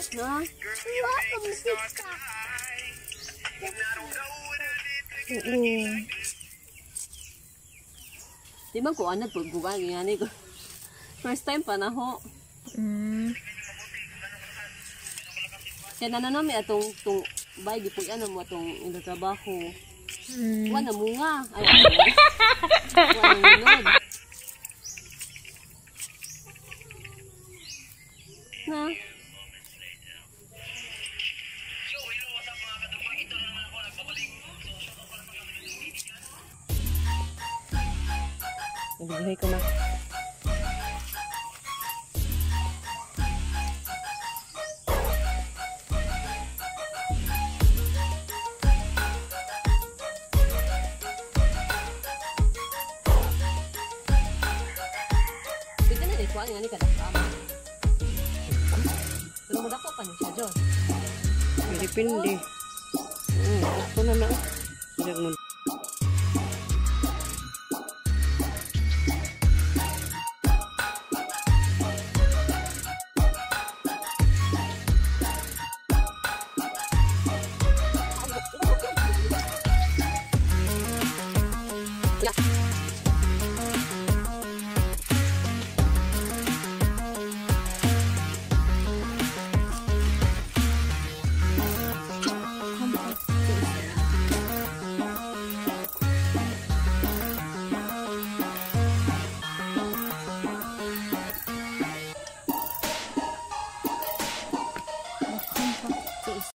Na? Oo. Di man ko anad pag buga ngani ko. First time pa na ho. Kaya nananami atong tung bay gipuy ano mo atong ila trabaho. Wa na munga. Ay. Wa na munod. Na. Ibigay ko ma. Pwede na rin kuha nga ni kadakama. Pero madako pa niya siya, John. Depende. Ako na na. Hindi mo.